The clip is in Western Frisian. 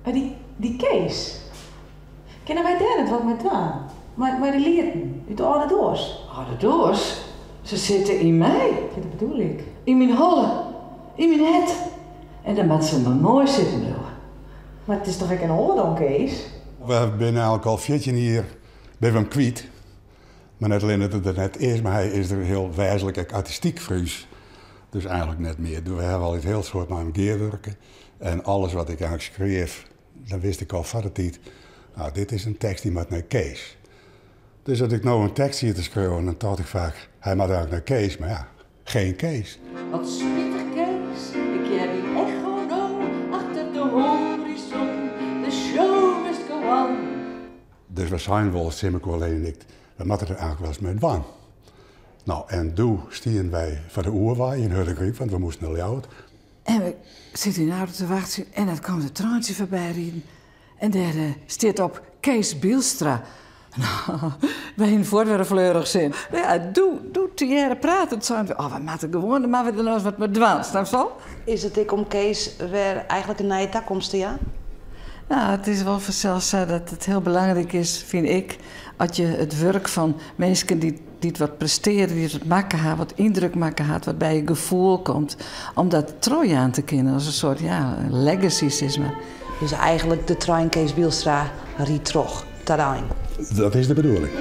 Mar dy, dy Kees, kinne wy dêr net wat mei dwaan? Mei, mei dy lieten út de âlde doas? Âlde doas? Se sitte yn my. Ja, dat bedoel ik. Yn myn holle. Yn myn hert. En dêr moatte se mar moai sitten bliuwe. Mar it is toch ek in oarder oan Kees? We binne eigentlik al 14 jier binne we him kwyt. Mar net allinne dat er der net is, mar hy is der hiel wêzentlik ek artistyk foar ús. Dus eigentlik net mear. We hawwe al in hiel soad mei him gearwurke. En alles wat ik eigentlik skreau, dan wist ik al foar de tiid, nou, dit is in tekst dy moat nei Kees. Dus as ik no in tekst siet te skriuwen, dan tocht ik faak, hy moat eigentlik nei Kees, mar ja, geen Kees. Wat spitich Kees, ik hear dyn echo no achter de hoarizon, the show must go on. Dus we seinen wolris tsjin mekoar, Leny en ik, we moatte der eigentlik wolris mei dwaan. No, en doe stienen wy foar de oerwei yn Hurdegaryp, want we moasten nei Ljouwert. En we sitte yn de auto te wachtsjen en dan komt it treintsje foarby riden. En dêr eh, stiet op Kees Bielstra. No, wy hiene fuort wer in fleurich sin. Ja, doe, doe tegearre praten, seinen we, oh, we moatte gewoan, dan moatte we der no ris wat mei dwaan, snapst al? Is it ek om Kees wer eigentlik in nije takomst te jaan? No, it is wol fansels sa dat it hiel belangryk is, fyn ik, as je it wurk fan minsken dy't dy't wat prestearje, dy't wat makke ha, wat yndruk makke hat, wat by je gefoel komt, om dat trochjaan te kinnen as in soart ja, legacy sis mar. Dus eigentlik de trein Kees Bielstra rydt troch ta de ein. Dat is de bedoeling.